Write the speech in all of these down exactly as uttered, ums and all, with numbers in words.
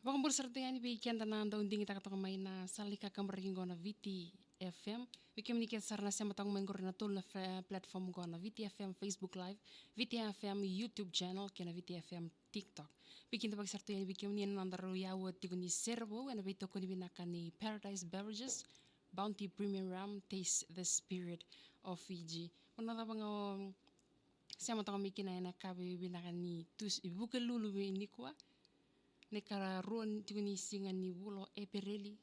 Vakabula sara tu yani vei keda na dau digitaka toka mai na sala ni kakaburaki qo na Viti F M. Vei kemuni kece sara na sema toka mai qori na tolu na fe-, platform qo na Viti F M Facebook Live, Viti F M YouTube channel, kei na Viti F M TikTok. Vei keda vaki sara tu yani vei kemuni ena noda rau yaua tiko ni sere vou, ena veitokoni vinaka ni Paradise Beverages, Bounty Premium Rum, Taste the Spirit of Fiji. Mo na cava ga o sema toka mai kina ena yakavi vinaka ni Tusi, Vukelulu vei nikua. Na ikarua tiko ni siga ni vula o Epereli.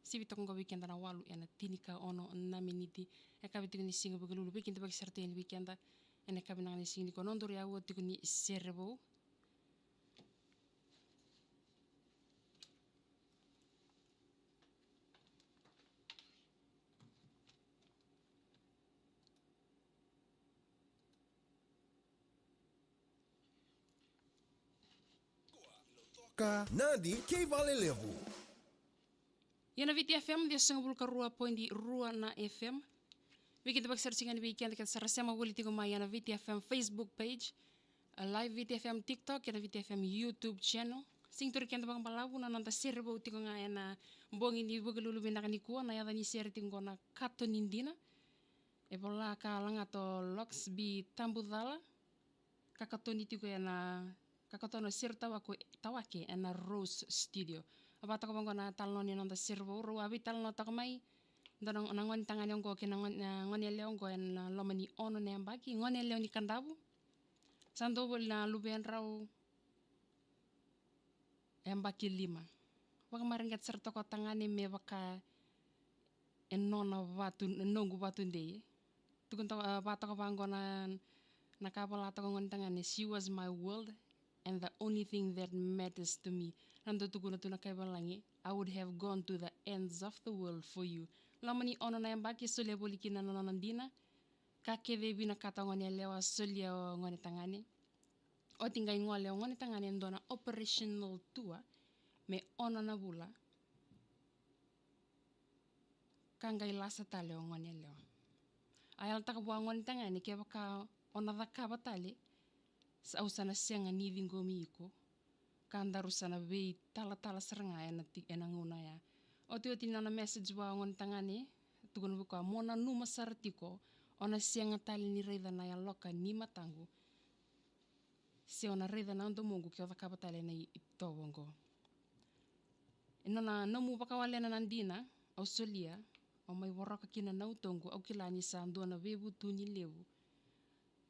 Sivi toka qo vei keda na walu ena tinikaono na miniti. Yakavi tiko ni siga Vukelulu vei keda vaki sara tu yani vei keda. Ena yakavi vinaka ni siga nikua, nodaru yaua tiko ni sere vou. Ka Nadi kei Valelevu. Ia na Viti F M, ciwasagavulu ka rua poidi rua na F M. Vei keda vaki sara tiko yani vei keda kece sara sema voli tiko mai ena Viti F M Facebook page, a live Viti F M TikTok, ena Viti F M YouTube channel. Sigi tu vei keda vakabalavu na noda sere vou tiko ga ena bogi ni Vukelulu vinaka nikua, na yaca ni sere tiko qo na Kato ni Dina. E vola ka lagata o Lox B Tabucala. Ka katoni tiko ena, ka katona sere tawako, tawake ena Rose Studio. A vakatoka vaqo na talanoa ni noda sere vou, rau a veitalanoa toka mai. Dua na, na gone tagane oqo kei na gone, na gone yalewa oqo ena loma ni ono na yabaki, gone yalewa ni Kadavu. Sa dua voli na luvedrau yabaki lima. Vakamareqeta sara toka o tagane me vaka e nona vatu, noqu vatu dei. Tukuna toka, a, vakatoka vaqo na, na ka vola toka gone tagane, "She was my world and the only thing that matters to me." Na dau tukuna tu na kai valagi, "I would have gone to the ends of the world for you." Loma ni ono na yabaki, solia voli kina na nona dina. Ka kece e vinakata o gone yalewa, solia o gone tagane. Oti qai gole o gone tagane e dua na operational tour me ono na vula. Ka qai lasa tale o gone yalewa. A yalataka vua o gone tagane, kevaka o na cakava tale, sa, au sa na sega ni ciqomi iko. Ka daru sa na veitalatala sara ga ena ti-, ena gauna ya. Otioti ni nona message vua o gone tagane, tukuna vei koya, "Mo nanuma sara tiko, o na sega tale ni raica na yaloka ni mataqu, se o na raica na domoqu ke o cakava tale na i-, itovo oqo." E nona nomu vakawalena na dina au solia, au mai voroka kina na utoqu, au kila ni sa dua na veivutuni levu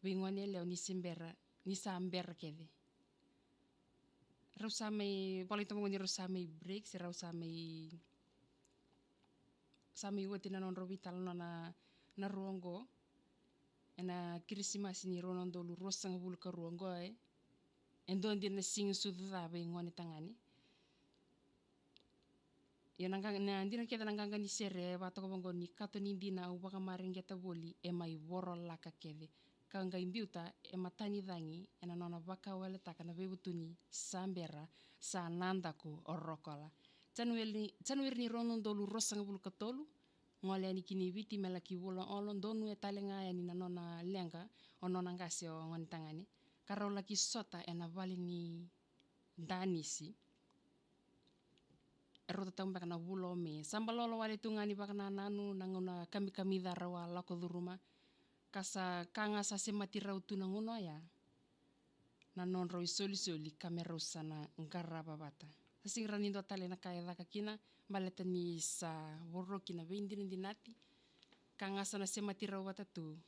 vei gone yalewa ni se bera, ni sa bera kece. Rau sa mai, volai toka qo ni rau sa mai break, se rau sa mai, sa mai oti na nodrau veitalanoa na, na rua oqo. Ena Kirisimasi ni rua na udolu ruasagavulu ka rua oqo, e. E dua dina na siga sucu ca vei gone tagane. Ia na qaqa, na dina kece na qaqa ni sere, e vakatoka vaqo ni, "Kato ni dina au vakamareqeta voli, e mai vorolaka kece." Ka qai biuta e matanicagi ena nona vakawaletaka na veivutuni sa bera, sa nadaku o Rokola. Janueri, Janueri ni rua na udolu ruasagavulu ka tolu, gole yani ki Viti me laki vula olo, donu e tale ga yani na nona leqa o nona qase o gone tagane. Ka rau laki sota ena vale ni danisi. E rauta tau beka na vula o Me. Sa balolo wale tu ga ni vakanananu na gauna kamikamica rau a lako curuma. Ka sa, ka ga sa semati rau tu na gauna oya na nodrau isolisoli ka me rau sa na qarava vata. Sa sega ni dua tale na ka e caka kina, baleta ni sa voroki na veidinadinati. Ka ga sa na semati rau vata tu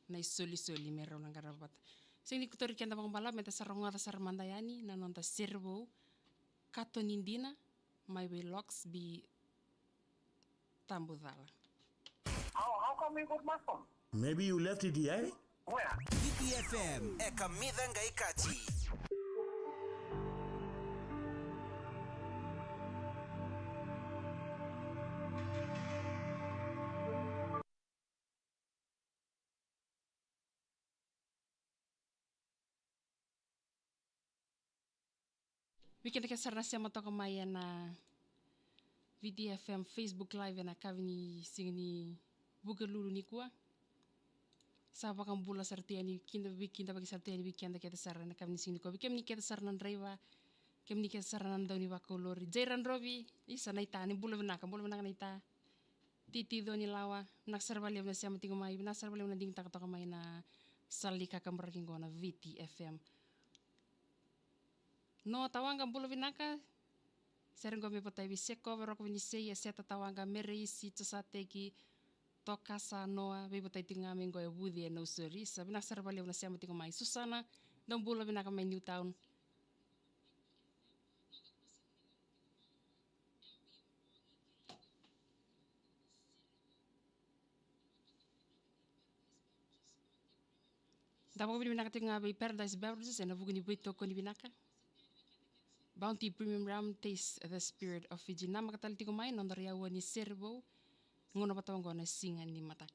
na isolisoli me rau na qarava vata. Sega ni kotori keda vakabalavu, meda sa rogoca sara mada yani na noda sere vou, Kato ni Dina, mai vei Lox B Tabucala. How, how come you got my phone? Maybe you left it here, eh? Where? Viti F M, e kamica qai kaji. Vei keda kece sara na sema toka mai ena Viti F M Facebook Live ena yakavi ni siga ni Vukelulu nikua. Sa vakabula sara tu yani, kida, veikidavaki sara tu yani vei keda kece sara ena yakavi ni siga nikua. Vei kemuni kece sara na draiva, Kemuni kece sara na dau ni vakaulori. Jairan Rovi, isa naita, ni bula vinaka, bula vinaka naita. Titi Conilawa, vinaka sara vakalevu na sema tiko mai, vinaka sara vakalevu na digitaka toka mai na sala ni kakaburaki qo na Viti F M. Noa Tawaqa, bula vinaka. Sere qo me votai vei Sekova Rokovinisei, e Seta Tawaqa, Mereisi, Josateki, Tokasa Noa, veivotai tiko ga mai qo e Vuce e Nausori. Sa vinaka sara vakalevu na sema tiko mai. Susana, dou bula vinaka mai Newtown. Da vakavinavinaka tiko ga vei Paradise Beverages ena vuku ni veitokoni vinaka. Bounty Premium Rum, taste the spirit of Fiji. Namaka tale tiko mai na noda rai aua ni sere vou. Gauna vata oqo na siga ni mataka.